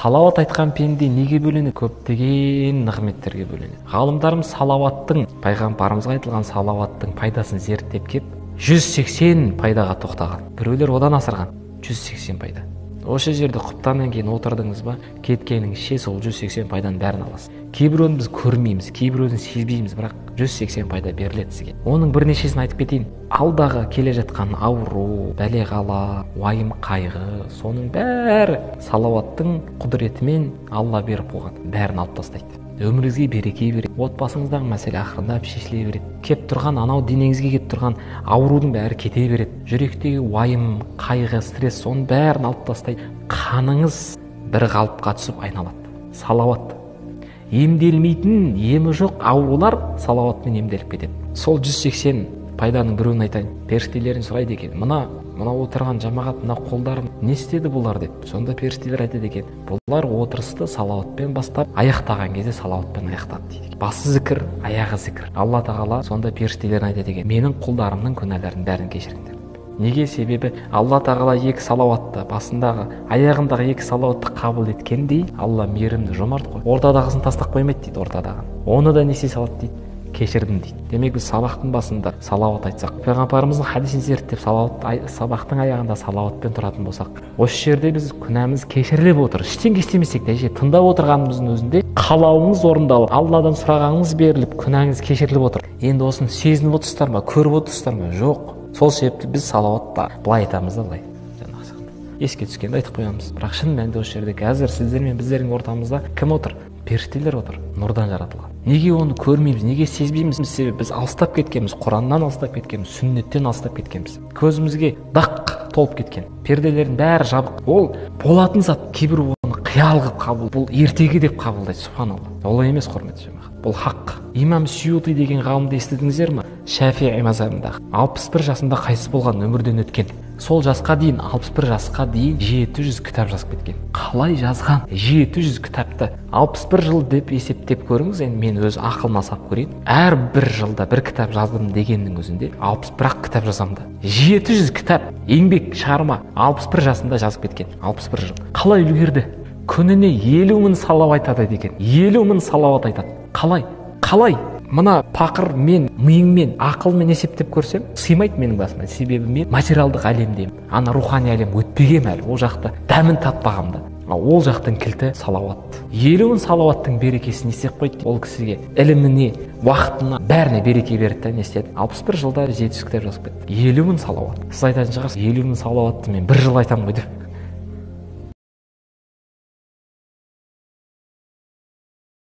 Салауат айтқан пенде неге бөленеді? Көптеген нығметтерге бөленеді. Ғалымдарымыз салауаттың, пайғамбарымызға айтылған салауаттың пайдасын зерттеп кеп, 180 пайдаға тоқтаған. Біреулер одан асырған. 180 пайда. Осы жерде құптаннан кейін отырдыңыз ба, кеткеніңізше сол 180 пайданың бәрін аласыз. Кейбіреуін біз көрмейміз, кейбіреуін сезбейміз, бірақ 180 пайда беріледі сізге. Оның бірнешесін айтып кетейін. Алдағы келе жатқан ауру, бәле-қала, уайым, қайғы, соның бәрі салауаттың құдіретімен Алла беріп қойған, бәрін алып тастайды. Өміріңізге береке береді, отбасыңыздағы мәселе ақырындап шешіле береді. Кеп тұрған анау денеңізге кеп тұрған аурудың бәрі кете береді. Жүректегі уайым, қайғы, стресс, соның бәрін алып тастайды. Қаныңыз бір қалыпқа түсіп айналады. Салауат. Емделмейтін, емі жоқ аурулар салауатпен емделіп кетеді. Сол 180 пайданың біреуін айтайын. Періштелерін сұрайды екен. Мына отырған жамағат, мына қолдарым не істеді бұлар деп. Сонда періштелер айтады екен: бұлар отырысты салауатпен бастап, аяқтаған кезде салауатпен аяқтады дейді. Басы зікір, аяғы зікір. Алла тағала сонда періштелерін айтады екен: менің құлдарымның күнәларының бәрін кешіріңдер. Неге? Себебі Алла тағала екі салауатты, басындағы, аяғындағы екі салауатты қабыл еткендей, Алла мейірімді, жомарт қой. Ортадағысын тастап қоймайды дейді, ортадағын. Оны да не істей салады дейді? Кешірдім дейді. Демек, біз сабақтың басында салауат айтсақ, пайғамбарымыздың хадисін зерттеп, салауат, сабақтың аяғында салауатпен тұратын болсақ, осы жерде біз күнәміз кешіріліп отыр. Ештеңе істемесек те, тыңдап отырғанымыздың өзінде қалауыңыз орындалып, Алладан сұрағаныңыз беріліп, күнәңіз кешіріліп отыр. Енді осыны сезініп отырсыздар ма, көріп отырсыздар ма? Жоқ. Сол себепті біз салауатты былай айтамыз да, былай еске түскенде айтып қоямыз. Бірақ шын мәнінде осы жерде қазір сіздер мен біздердің ортамызда кім отыр? Періштелер отыр, нұрдан жаратылған. Неге оны көрмейміз, неге сезбейміз? Себебі біз алыстап кеткенбіз, Құраннан алыстап кеткенбіз, сүннеттен алыстап кеткенбіз. Көзімізге дақ толып кеткен, перделердің бәрі жабық. Ол болатын зат, кейбір оны қиял қылып қабыл, бұл ертегі деп қабылдайды. Субханалла. Олай емес, құрметті жамағат. Бұл хақ. Имам Сүйути деген ғалымды естідіңіздер ме? Шафиғи мазхабындағы 61 жасында қайтыс болған, өмірден өткен. Сол жасқа дейін, 61 жасқа дейін 700 кітап жазып кеткен. Қалай жазған 700 кітапты? 61 жыл деп есептеп көріңіз, енді мен өз ақылыма салып көрейін. Әр бір жылда бір кітап жаздым дегеннің өзінде 61 кітап жазамын да. 700 кітап, еңбек, шығарма 61 жасында жазып кеткен. 61 жыл. Қалай үлгерді? Күніне 50 мың салауат айтады екен. 50 мың салауат айтады. Қалай? Қалай? Мына пақыр мен миыңмен, ақылмен есептеп көрсем, сыймайды менің басыма. Себебі мен материалдық әлемдемін. Ана рухани әлем өтпегем әлі. Ол жақта дәмін татпағам да. Ол жақтың кілті салауат. 50 мың салауаттың берекесі не істеп қойды? Ол кісіге іліміне, уақытына, бәріне береке берді да, не істеді? 61 жылда 700 кітап жазып кетті. 50 мың салауат. Сіз айтатын шығарсыз, 50 мың салауатты мен бір жыл айтамын ғой деп.